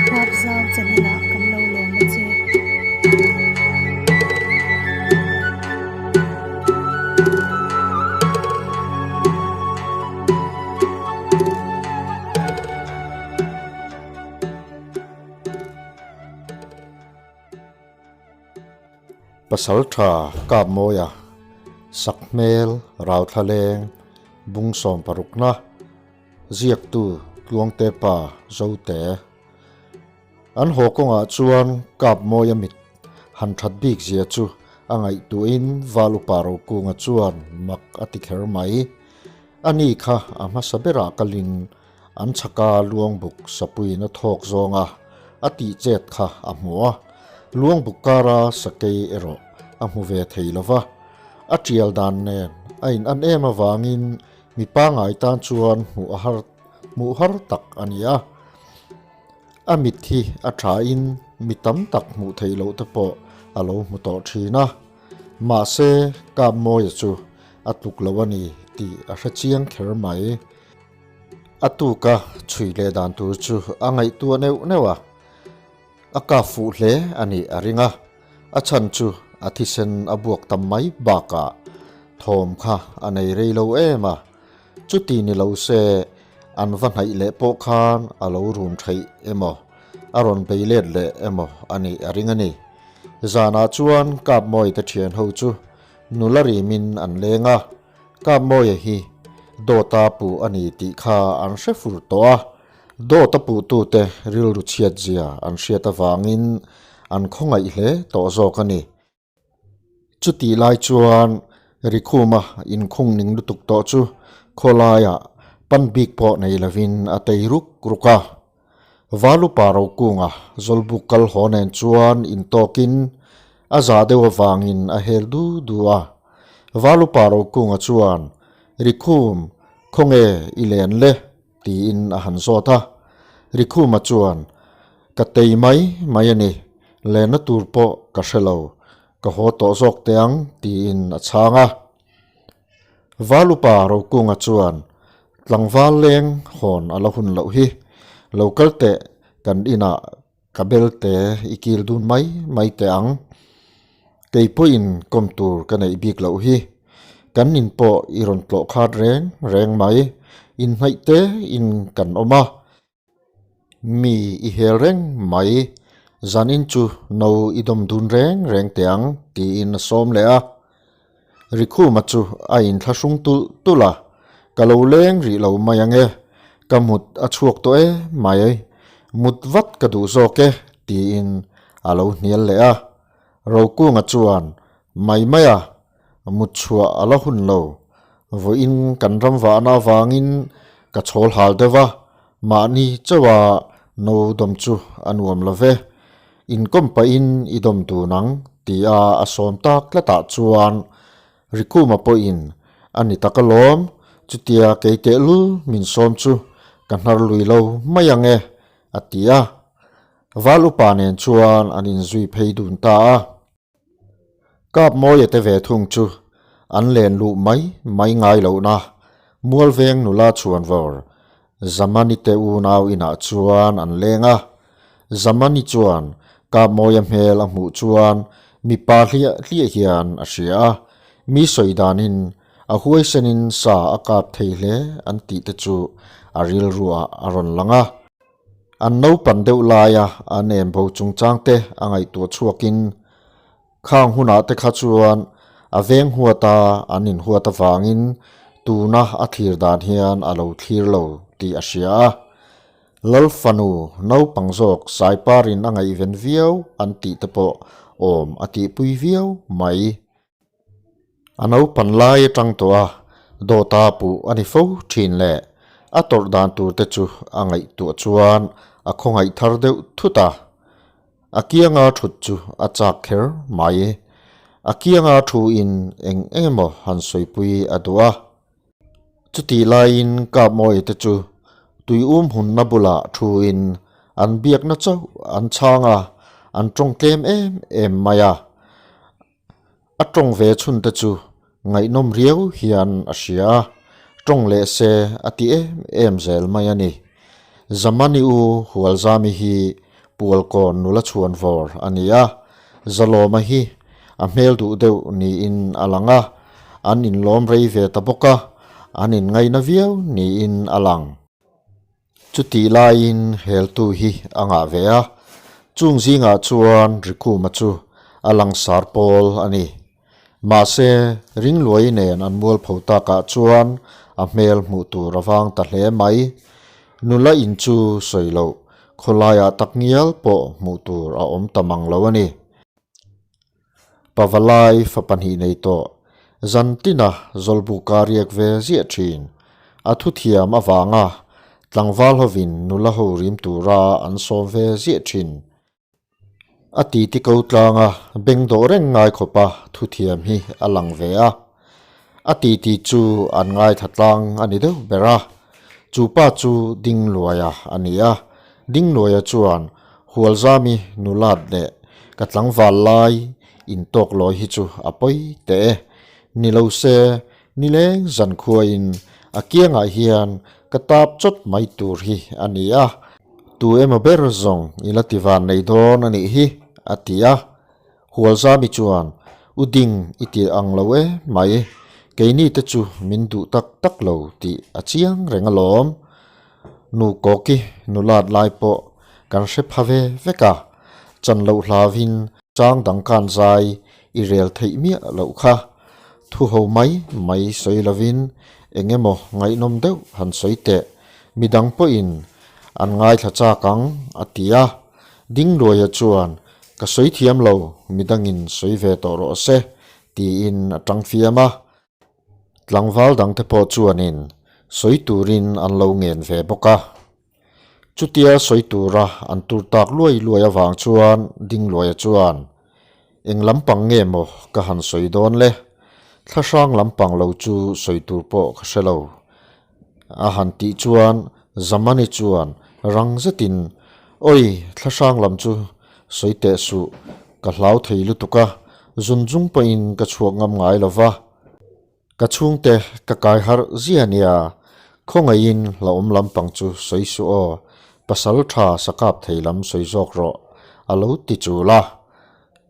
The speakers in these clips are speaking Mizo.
Huapzau channel ah kan lo lawm a che. Pasal tha kap mawia sak hmel rau thla leng bung sawm parukna ziaktu Tluangte pa Zote an haw kawngah chuan kap mawia mit han that bik zia chu a ngaihtuahin Val upa Rokunga chuan mak a ti kher mai. Ani kha a hmasa berah kalin An chhaka luangbuk sapuiin a thawk zawnga a tih chet kha a hmu a, luangbuk kara sakei erawh a hmu ve thei lo va. A tial dan nen a in an em avangin mi pangngai tan chuan hmuh a har hmuh har tak a ni a. A mit hi a thain mi tam tak hmuh theih loh te pawh a lo hmu tawh thin a. Mahse, Kapmawia chu a tluk lo a ni tih a hre chiang kher mai. A tuka chhui leh dan tur chu a ngaihtuah neuh neuh a, a kap fuh hle a nih a ring a, a chhan chu a thisen a buak tam mai bakah thawm kha a nei rei lo em a, chuti ni lo se an va hnaih leh pawh khan a lo rum theih emaw a rawn bei let leh emaw a nih a ring a ni. Zanah chuan Kapmawite thian ho chu nula rimin an leng a, Kapmawia hi dawta puh a ni tih kha an hre fur tawh a, dawta puhtute rilru chhiat zia an hriat avangin an khawngaih hle tawh zawk a ni. Chutih lai chuan Rikhuma inkhung ning lutuk tawh chu khawlaiah pan bik pawh nei lovin a tei ruk ruk a. Valupa Rokunga Zawlbuk kal haw nen chuan intawkin a za deuh avangin a hel du du a. Valupa Rokunga chuan, Rikhum, khawnge i len le? tiin a han zawt a. Rikhuma chuan, Ka tei mai mai a ni, lenna tur pawh ka hre lo, ka haw tawh zawk teh ang, tiin a chhang a. Valupa Rokunga chuan, Tlangval leng hawn a la hun loh hi, lo kal teh kan inah ka belte i kil dun mai mai teh ang. Kei pawhin kawm tur ka neih bik loh hi, kan in pawh i rawn tlawh khat reng reng mai, inhnaih te in kan awm a. Mi i hel reng mai, zanin chu no i dawm dun reng reng teh ang, tiin a sawm leh a. Rikhuma chu a inthlahrung tulh tulh a, Ka lo leng rih lo mai ang e, ka mut a chhuak tawh e mai, mut vat ka duh zawk e, tiin a lo hnial leh a. Rokunga chuan, Mai mai a, mut chhuah a la hun lo, vawiin kan ram vahna avangin ka chhawl hal deuh a, mahni chauha no dawm chu a nuam lo ve, inkawm pahin i dawm dun ang, tia a sawm tak tlatah chuan Rikhuma pawhin a ni tak alawm, chutia kei tehlul min sawm chu ka hnar lui lo mai ang e, a ti a. Val upa nen chuan an inzui phei dun ta a. Kap Mawia te ve thung chu an len luh mai mai ngai lohna Mualveng nula chhuanvawr Zamani te unau inah chuan an leng a. Zamani chuan Kap Mawia hmel a hmuh chuan mipa hliah hliah hian a hria a, mi sawi danin a huaisenin sa a kap thei hle an tih te chu a rilruah a rawn lang a. An naupan deuh laia an em bo chungchang te a ngaihtuah chhuakin khang hunah te kha chuan a veng huata an inhuat avangin tuna a thlir dan hian a lo thlir lo tih a hria a. Lal fanu naupang zawk Saiparin a ngaihven viau an tih te pawh awm a tihpui viau mai. A naupan lai atang tawh a, dawta puh a ni fo thin le. A tawrh dan tur te chu a ngaihtuah chuan a khawngaih thar deuh thut a. A kianga thut chu a chak kher mai. A kianga thu in eng eng emaw han sawipui a duh a. Chutih laiin Kapmawia te chu tui um hunna bulah thuin an biakna chauh an chhang a, an tawng tlem em em mai a. A tawng ve chhun te chu ngaihnawm riau hian a hria a, tawng leh se a ti em em zel mai a ni. Zamani u Hualzami hi. Pualkawn nula chhuanvawr a ni a, Zalawma hi a hmel duh deuh niin a lang a, an inlawm rei ve ta bawk a, an inngaina viau niin a lang. Chutih laiin heltu hi a ngah ve a, chung zingah chuan Rikhuma chu a langsar pawl a ni. Mahse, Ringluai nen an mualpho takah chuan a hmel hmuh tur a vang ta hle mai. Nula in chu sawi loh, khawlaiah takngial pawh hmuh tur a awm ta mang lo a ni. Pavalai fa pahnih nei tawh, zantina Zawlbuka riak ve ziah thin. A thuthiam avanga tlangval hovin nula ho rim tura an sawm ve ziah thin. A titi ko tlanga beng dawh reng ngai khawpa thuthiam hi a lang ve a. A titi chu an ngaithla tlang a ni deuh ber a. Chu pa chu Dingluaia a ni a. Dingluaia chuan Hualzami nulat leh ka tlangval lai intawk lawi hi chu a pawi teh e. Ni lo se, nileng zankhuain a kiangah hian ka tap chawt mai tur hi a ni a. Tu emaw ber zawng i la ti van nei dawn a nih hi, a ti a. Hualzami chuan, U ding i ti ang lo e mai, keini te chu min duh tak tak lo tih a chiang reng alawm. Nu Kawki nulat lai pawh kan hre pha ve vek a, chan loh hlauvin chang dang kan zai i rel theih miah loh kha. Thu ho mai mai sawi lovin eng emaw ngaihnawm deuh han sawi teh, midang pawhin an ngaithla chak ang, a ti a. Dingluaia chuan, Ka sawi thiam lo, midangin sawi ve tawh rawh se, tiin a tang fiam a. Tlangval dangte pawh chuanin sawi turin an lo ngen ve bawk a. Chutia sawi tura an tur tak luai luai avang chuan Dingluaia chuan, Eng lampang nge maw ka han sawi dawn le? Thlahrang lampang lo chu sawi tur pawh ka hre lo. A han tih chuan Zamani chuan rang zetin, Awi, thlahrang lam chu sawi teh suh, ka hlau thei lutuk a, zun zung pawhin ka chhuak ngam ngai lo va. Ka chhungte ka kai harh zia nia, khawngaihin hlauhawm lampang chu sawi suh aw, pasal tha sa kap thei lam sawi zawk rawh, a lo ti chul a.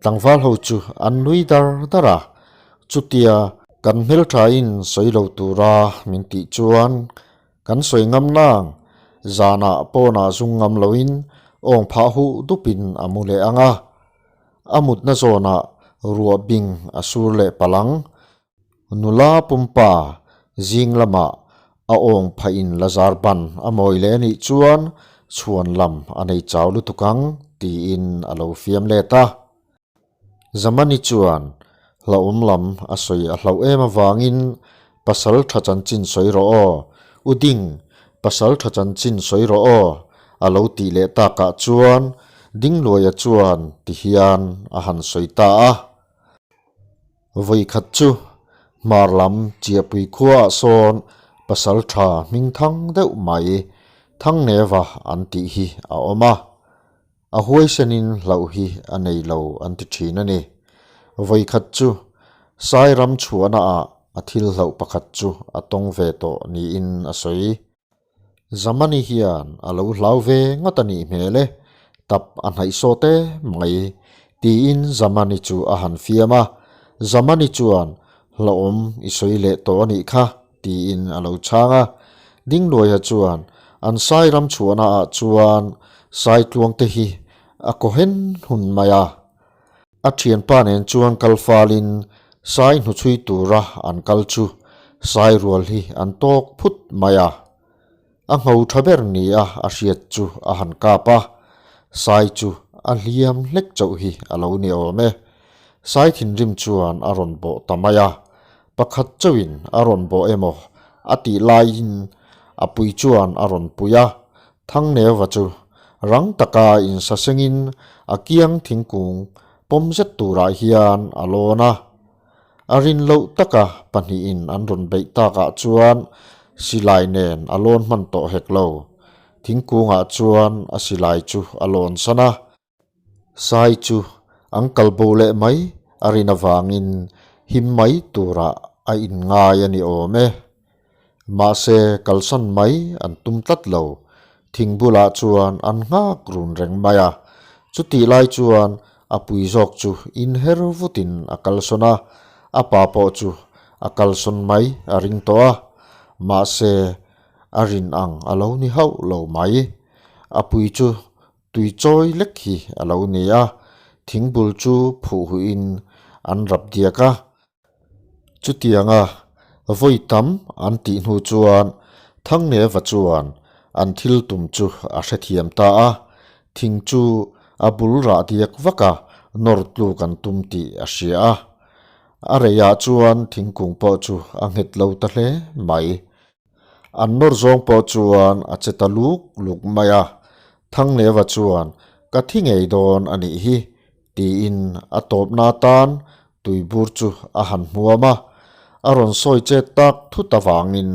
Tlangval ho chu an nui dar dar a, chutia kan hmelthain sawi lo tura min tih chuan kan sawi ngam nang, zanah pawnah zung ngam loin awng phah huh dupin a mu leh ang a, a mutna zawnah ruah bing a sur leh palh ang. Nula pumpa zing lamah a awng phahin Lazar ban a mawi leh anih chuan chhuan lam a nei chau lutuk ang tiin a lo fiam let a. Zamani chuan hlauhawm lam a sawi a hlauh em avangin pasal tha chanchin sawi rawh aw, U Ding, pasal tha chanchin sawi rawh aw a lo tih leh takah chuan Dingluaia chuan tihian a han sawi ta a. Vawikhat chu hmar lam Chiahpui khuaah sawn pasal tha hming thang deuh mai Thangneva an tih hi a awm a, a huaisenin hlauh hi a nei lo an ti thin a ni. Vawikhat chu Sairam chhuahnaah a thil hlauh pakhat chu a tawng ve tawh niin a sawi. Zamani hian a lo hlau ve ngawt a nih hmel e, tap a hnaih sawt e mai, tiin Zamani chu a han fiam a. Zamani chuan, Hlauhawm i sawi leh tawh a nih kha, tiin a lo chhang a. Dingluaia chuan, An sai ram chhuahna ah chuan Saitluang te hi a kaw hen hun mai a. A thianpa nen chuan kal falin sai hnuchhui tura an kal chu sai rual hi an tawk phut mai a. A ngho tha ber nia a hriat chu a han kap a, sai chu a hliam hlek chauh hi a lo ni awm e. Sai thinrim chuan a rawn bawh ta mai a, pakhat chauhin a rawn bawh emaw a tih laiin a pui chuan a rawn pui a, Thangneuva chu rang taka insasengin a kiang thingkung pawm zet turah hian a lawn a. A rin loh taka pahnihin an rawn beih takah chuan silai nen a lawn hman tawh hek lo. Thingkungah chuan a silai chu a lawn san a. Sai chu an kal bo leh mai a rin avangin him mai turah a inngai a ni awm e. Mahse kalsan mai an tum tlat lo. Thing bulah chuan an nghak run reng mai a. Chutih lai chuan a pui zawk chu inher vutin a kalsawn a, a pa pawh chu a kalsawn mai a ring tawh a, mahse a rin ang a lo ni hauh lo mai. A pui chu tui chawi lek hi a lo ni a, thingbul chu phuh huihin an rap diak a. Chutianga vawi tam an tih hnu chuan Thangneva chuan an thil tum chu a hrethiam ta a, thing chu a bul rah diak vak a, nawr tluk an tum tih a hria a. A reiah chuan thingkung pawh chu a nghet lo ta hle mai. An nawr zawng pawh chuan a che ta luk luk mai a, Thangneva chuan ka thi ngei dawn a nih hi tiin a tawpna atan tuibur chu a han hmuam a, a rawn sawi chet tak thut avangin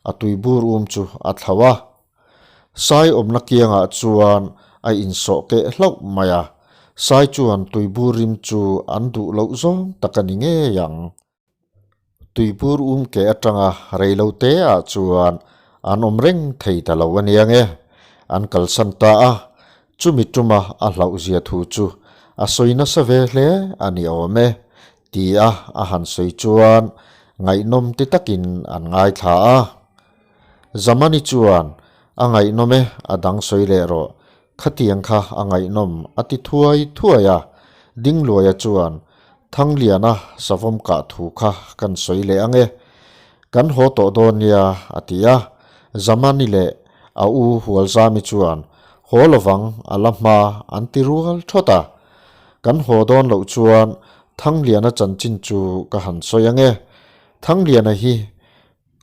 a tuibur um chu a thlauh a. Sai awmna kiangah chuan a insawh keh hlauh mai a, Sai chuan tuibur rim chu an duh loh zawng tak a ni ngei ang. Tuipur um ke atanga reilote ah chuan an awm reng thei ta lo a nia nge, an kalsan ta a, chumi tuma a hlauhzia thu chu a sawi nasa ve hle a ni awm e, ti a a han sawi chuan ngaihnawm ti takin an ngaithla a. Zamani chuan a ngaihnawm e a dang sawi leh rawh, Khatiang kha a ngaihnawm a ti thuai thuai a, Dingluaia chuan Thangliana savawm kah thu kha kan sawi leh ang e, kan haw tawh dawn nia a ti a, Zamani leh a u Hualzami chuan haw lovang a la hma an ti rual thawt a, kan haw dawn loh chuan Thangliana chanchin chu ka han sawi ang e, Thangliana hi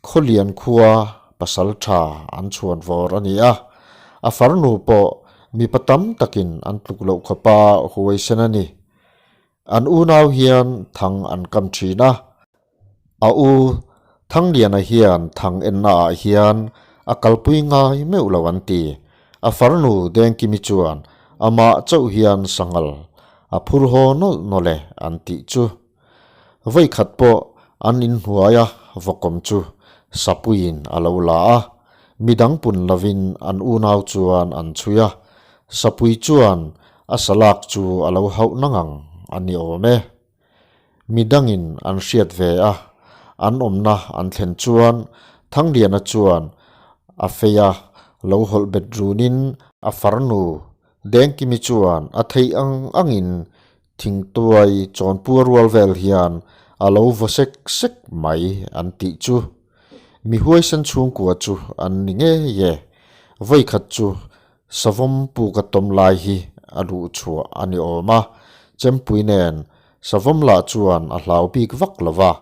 Khawlian khua pasal tha an chhuan vawr a ni a, a farnu pawh mipa tam takin an tluk loh khawpa huaisen a ni. An unau hian thang an kam thin a, a u Thangliana hian thang enna ah hian a kalpui ngai meuh lo an ti. A farnu Dengkimi chuan amah chauh hian sanghal a phur haw nawlh nawlh e an tih chu. Vawikhat pawh an inhnuai a vawkawm chu Sapuiin a lo la a, midang pun lovin an unau chuan an chhui a, Sapui chuan a salak chu a lo hauh na ngang a ni awm e. Midangin an hriat ve a, an awmna an thlen chuan Thangliana chuan a fei a lo hawlh bet runin a farnu Dengkimi chuan a theih ang angin Thingtuai chawnpua rual vel hian a lo vaw sek sek mai an tih chu. Mi huaisen chhungkua chu an ni ngei e. Vawikhat chu savawm puka tawm lai hi a luh chhuah a ni awm a, chempui nen savawm lah chuan a hlau bik vak lo va.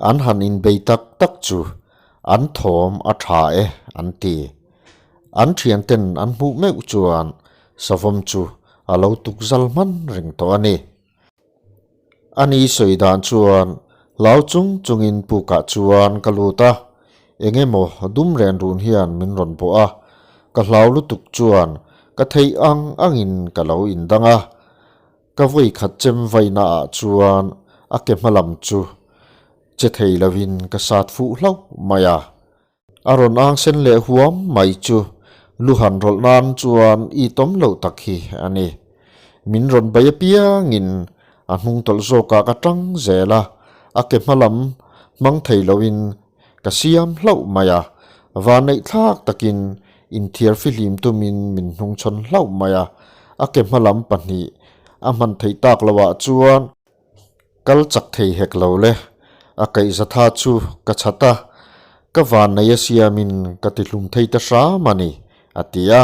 An han inbei tak tak chu an thawm a tha e an ti. An thianten an hmuh meuh chuan savawm chu a lo tuk zal hman reng tawh a ni. A ni sawi dan chuan hlau chung chungin pukah chuan ka lut a, eng emaw dum ren run hian min rawn bawh a, ka hlau lutuk chuan ka theih ang angin ka lo indang a. Ka vawi khat chem vaina ah chuan a ke hma lam chu che thei lovin ka sat fuh hlauh mai a. A rawn ang sen leh huam mai chu lu han rawlh nan chuan i tawm loh tak hi a ni. Min rawn bei apiangin a hnung tawlh zawkah ka tang zel a, a ke hma lam hmang thei loin Ka siam hlauh mai a, vanneih thlak takin inthiar fihlim tumin min hnungchhawn hlauh mai a, a ke hma lam pahnih a hman theih tak loah chuan kal chak thei hek lo le, a kaihzatha chu ka chhat a, ka vannei a siamin ka ti hlum thei ta hram a ni, a ti a,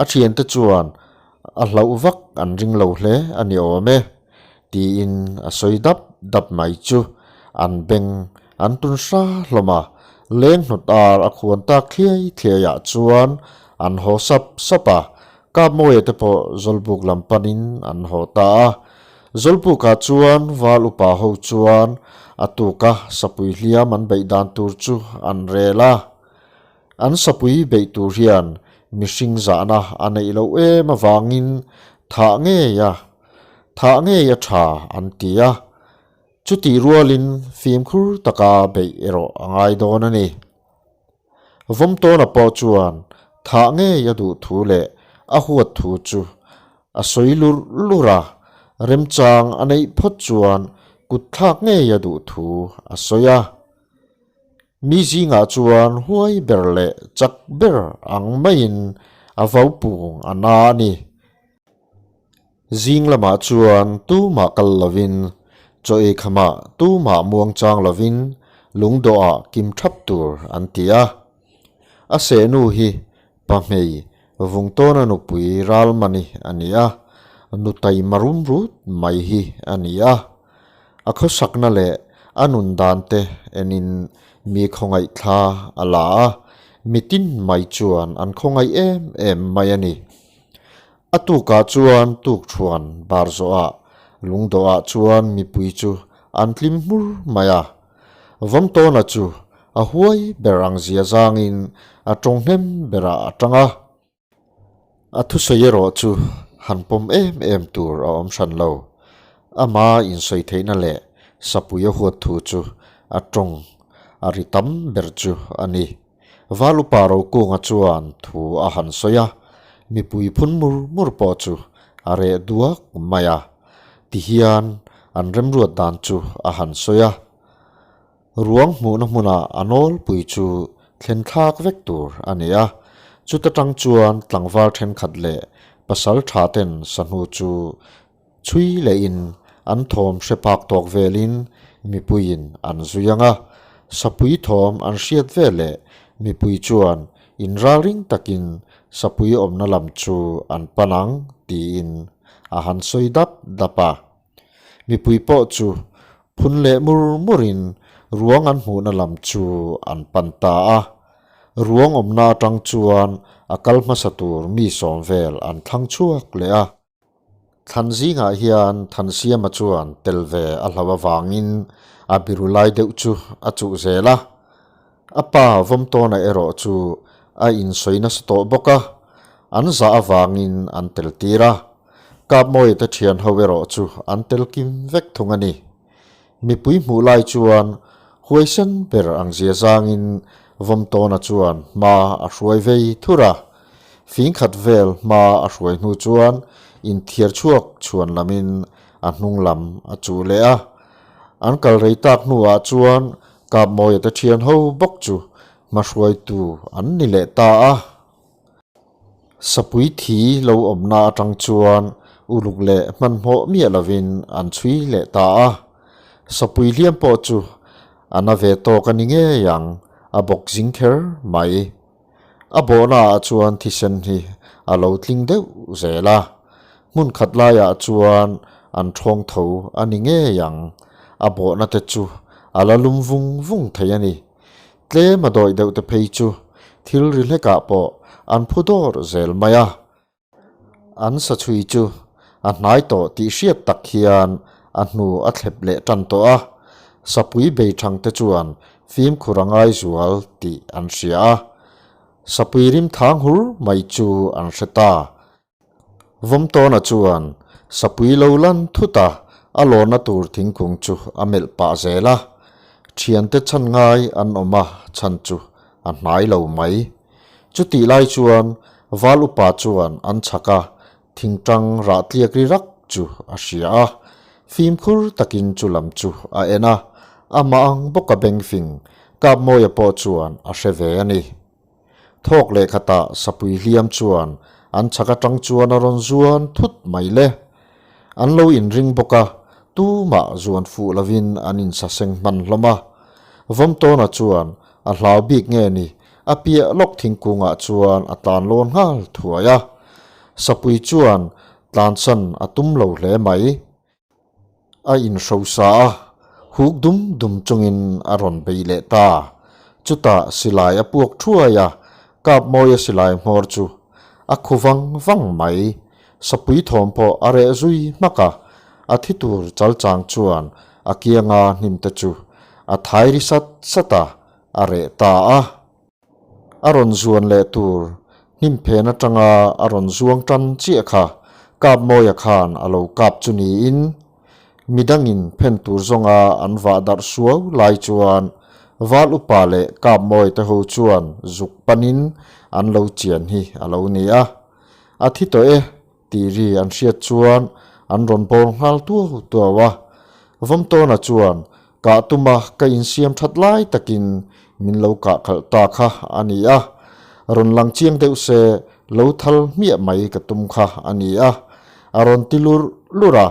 a thiante chuan a hlauh vak an ring lo hle a ni awm e. Tiin a sawi dap dap mai chu an beng an tun hra hlawm a, leng hnawt ar a khuan tak thliai thliai ah chuan an haw sap sap a, Kapmawia te pawh Zawlbuk lam panin an haw ta a. Zawlbuk ah chuan val upa ho chuan a tuka sapui hliam an beih dan tur chu an rel a. An sapui beih tur hian mihring zahna a neih loh em avangin thah ngei a, thah ngei a tha an ti a. Chutih rualin fimkhur taka beih erawh a ngai dawn a ni. Vawmtawna pawh chuan thah ngei a duh thu leh a huat thu chu. A sawi lurh lurh a, remchang a neih phawt chuan kut thlak ngei a duh thu a sawi a. Mi zingah chuan huai ber leh chak ber ang maiin a vaupung a na a ni. Zing lamah chuan tumah kal lovin, chaw ei khamah tumah muang chang lovin lungdawhah kim thap tur an ti a. A sehnu hi Pahmei Vungtawna nupui Ralmani a ni a, nutai marum rut mai hi a ni a. A khawsakna leh a nun dan te enin mi khawngaih thla a la a, mitin mai chuan an khawngaih em em mai a ni. A tukah chuan tukthuan bar zawhah lungdawhah chuan mipui chu an tlim hmur mai a. Vawmtawna chu a huai ber ang zia zangin a tawng hnem berah a tang a. A thusawi erawh chu han pawm em em tur a awm hran lo. Ama insawi theihna leh sapui a huat thu chu a tawng a ri tam ber chu a ni. Val upa Rokunga chuan thu a han sawi a, mipui phun mur mur pawh chu a reh duak mai a. Tihian an remruat dan chu a han sawi a. Ruang hmuhna hmunah a nawlpui chu thlen thlak vek tur a ni a, chuta tang chuan tlangval thenkhat leh pasal tha ten sahnu chu chhui lehin an thawm hre phak tawk velin mipuiin an zui ang a, sapui thawm an hriat veleh mipui chuan inralring takin sapui awmna lam chu an pan ang tiin a han sawi dap dap a. Mipui pawh chu phun leh mur murin ruang an hmuhna lam chu an pan ta a. Ruang awmna atang chuan a kal hmasa tur mi sawm vel an thlang chhuak leh a. Thlan zingah hian Thansiama chuan tel ve a hlo avangin a biru lai deuh chu a chuh zel a. A pa Vawmtawna erawh chu a insawi nasa tawh bawk a, an zah avangin an tel tir a. Kapmawia te thian ho erawh chu an tel kim vek thung a ni. Mipui hmuh lai chuan huaisen ber ang zia zangin Vawmtawna chuan hma a hruai vei thur a. Fingkhat vel hma a hruai hnu chuan inthiar chhuak chhuan lamin a hnung lam a chuh leh a. An kal rei tak hnuah chuan Kapmawia te thian ho bawk chu hmahruaitu an ni leh ta a. Sapui thi lo awmna atang chuan uluk leh hmanhmawh miah lovin an chhui leh ta a. Sapui hliam pawh chu a na ve tawk a ni ngei ang, a bawk zing kher mai. A bawhna ah chuan thisen hi a lo tling deuh zel a, hmun khat laiah chuan an thawng tho a ni ngei ang, a bawhna te chu a la lum vung vung thei a ni. Tlem a dawih deuh te phei chu thil ri hlekah pawh an phu dawr zel mai a. An sa chhui chu a hnai tawh tih hriat tak hian a hnu a thlep leh tan tawh a, sapui bei thang te chuan fimkhur a ngai zual tih an hria a, sapui rim thang hur mai chu an hre ta. Vawmtawna chuan sapui lo lan thut a, a lawnna tur thingkung chu a melh pah zel a, thiante chhan ngai an awm a chhan chu a hnai lo mai. Chutih lai chuan Val upa chuan an chhak a, thingtang rah tliak ri rak chu a hria a. Fimkhur takin chu lam chu a en a, amah ang bawka bengfing Kapmawia pawh chuan a hre ve a ni. Thawk leh khatah sapui hliam chuan an chhak atang chuan a rawn zuan thut mai le. An lo inring bawk a, tumah zuan fuh lovin an insaseng hman hlawm a. Vawmtawna chuan a hlau bik nge ni, a piah lawk thingkungah chuan a tlan lawn nghal thuai a. Sapui chuan tlansan a tum lo hle mai. A inhrosa a, huk dum dum chungin a rawn bei leh ta. Chutah silai a puak thuai a, Kapmawia silai hmawr chu a khu vang vang mai. Sapui thawm pawh a reh zui hmak a, a thi tur chal chang chuan a kianga hnim te chu a thai ri sat sat a, a reh ta a. A rawn zuan leh tur hnim phen atanga a rawn zuang tan chiah kha Kapmawia khan a lo kap chu niin midangin phen tur zawnga an vah darh suau lai chuan Val upa leh Kapmawia te ho chuan zuk panin an lo chian hi a lo ni a. A thi tawh e. Tih ri an hriat chuan an rawn bawr nghal tuau tuau a. Vawmtawna chuan kah tuma ka insiam that lai takin min lo kah khalh ta kha a ni a. Rawn lang chiang deuh se lo thal hmiah mai ka tum kha a ni a. A rawn ti lur lur a,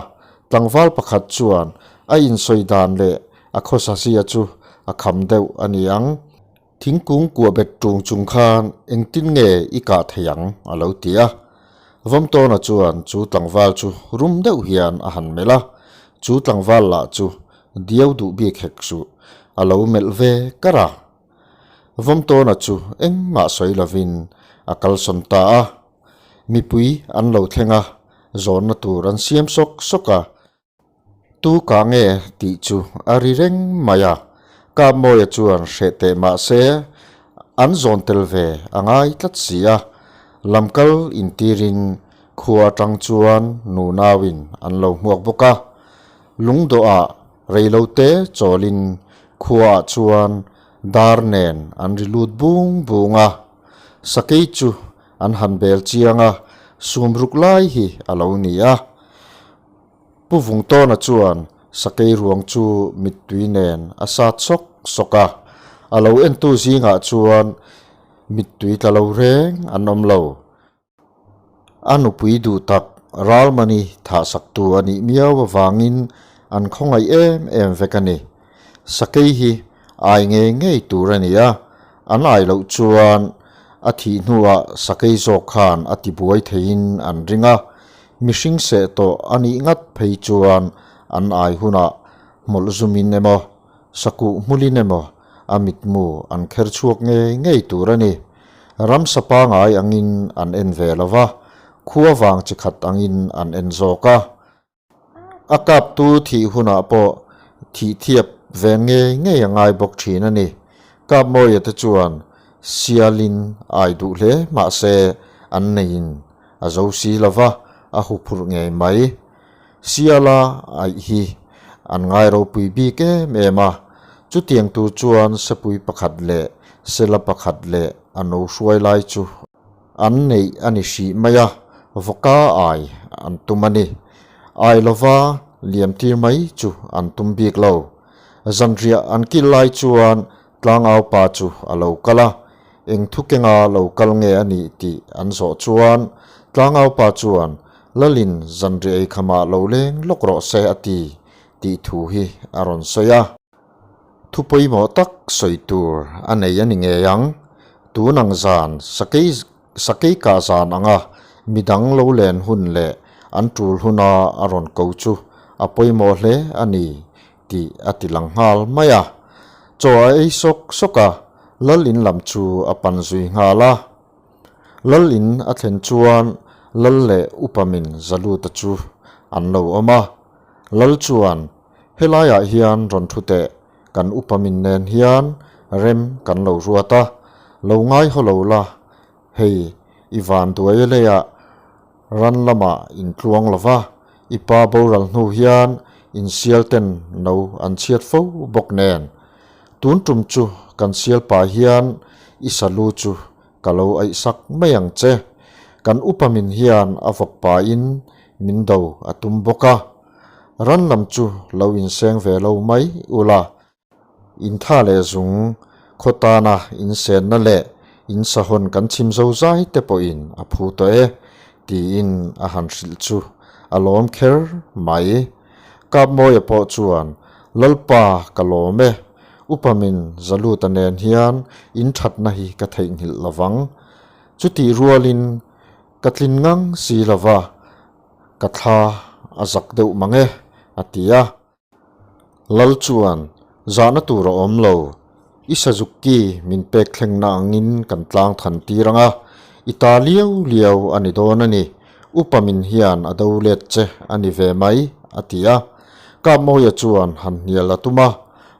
tlangval pakhat chuan a insawi dan leh a khawsa zia chu a kham deuh a ni ang. Thingkung kuah bet ṭung chung khan engtin nge i kah thei ang? a lo ti a. Vawmtawna chuan chu tlangval chu rum deuh hian a han melh a, chu tlangval lah chu diau duh bik hek suh, a lo melh ve kar a. Vawmtawna chu engmah sawi lovin a kalsawn ta a. Mipui an lo thleng a, zawnna tur an siam sawk sawk a. Tu ka nge tih chu a ri reng mai a, Kapmawia chuan hreh teh mah se an zawn tel ve a ngai tlat si a, lamkal intirin khua atang chuan nunauin an lo hmuak bawk a, lungdawhah reilote chawlin khuaah chuan dar nen an ri lut bung bung a, sakei chu an han bel chiang a, sumruk lai hi a lo ni a. Pu Vungtawna chuan sakei ruang chu mittui nen a sat sawk sawk a, a lo entu zingah chuan mittui tla lo reng an awm lo. A nupui duh tak Ralmani thahsaktu a nih miau avangin an khawngaih em em vek a ni. Sakei hi ai ngei ngei tur a ni a, an ai loh chuan a thih hnuah sakei zawk khan a tibuai theiin an ring a, mihring seh tawh a nih ngat phei chuan an ai hunah hmawlh zumin emaw, sakuh hmulin emaw a mitmu an kher chhuak ngei ngei tur a ni. Ramsa pangai angin an en ve lo va, khua vang chi khat angin an en zawk a. A kaptu thih hunah pawh thih thiap ve ngei ngei a ngai bawk thin a ni. Kapmawia te chuan sialin ai duh hle mahse an neiin a zo si lo va, a huphurh ngei mai. Siala aih hi an ngai ropui bik em em a, chutiang tur chuan sepui pakhat leh sela pakhat leh a no hruai lai chu An neih a ni hrih mai a, vawka ai an tum a ni. Ai lova liam tir mai chu an tum bik lo. Zanriah an kil lai chuan tlangau pa chu a lo kal a, eng thu kenga lo kal nge a nih tih an zawh chuan tlangau pa chuan Lalin zanriah ei khamah lo leng lawk rawh se a ti tih thu hi a rawn sawi a. Thu pawimawh tak sawi tur a nei a ni ngei ang. Tun ang zan, sakei sakei kah zan anga midang lo len hun leh an tul huna a rawn ko chu a pawimawh hle a ni tih a ti lang nghal mai a. Chaw a ei sawk sawk a, lal in lam chu a pan zui nghal a. Lal in a thlen chuan lal leh upa min Zaluta chu an lo awm a. Lal chuan Helaiah hian rawn thu teh, kan upa min nen hian rem kan lo ruat a, lo ngai haw lo la, hei i van duai leiah ran lamah in tluang lo va, i pa boral hnu hian in sial ten no an chhiat fo bawk nen. Tun tum chu kan sial pah hian i salu chu ka lo aihsak mai ang che, kan upa min hian a vawk pahin min do a tum bawk a. Ran lam chu lo inseng ve lo mai ula, intha leh zung khaw tana insenna leh insahawn kan chhim zo zai te pawhin a phu tawh e, tiin a han hrilh chu a lawm kher mai. Kapmawia pawh chuan, Lalpa ka lawm e, upa min Zaluta nen hian inthatna hi ka theihnghilh lovang. Chutih rualin ka tlin ngang si lova, Ka thla a zak deuh mang e, a ti a. Lal chuan, Zahna tur a awm lo. I Sazukki min pek thlengna angin kan tlang than tir ang a, i ta liau liau a ni dawn a ni. Upa min hian a do let che a ni ve mai, a ti a. Kapmawia chuan han hnial a tum a,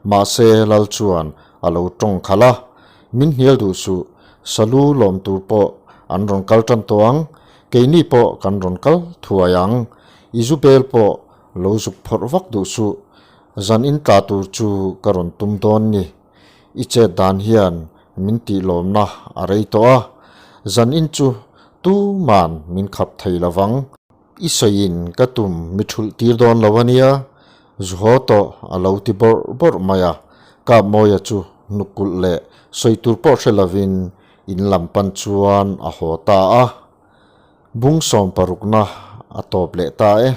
mahse Lal chuan a lo tawng khalh a. Min hnial duh suh, Salu lawm tur pawh an rawn kal tan tawh ang, Keini pawh kan rawn kal thuai ang. I zu bel pawh lo zuk phawrh vak duh suh. Zan in tla tur chu ka rawn tum dawn ni. I chet dan hian min tih lawmna a rei tawh a. Zan in chu tuman min khap thei lovang. I sawiin ka tum mi thulh tir dawn lo a nia, zu haw tawh a lo ti bawrh bawrh mai a. Kapmawia chu hnukkulh leh sawi tur pawh hre lovin in lam pan chuan a haw ta a. Bung sawm parukna a tawp leh ta e.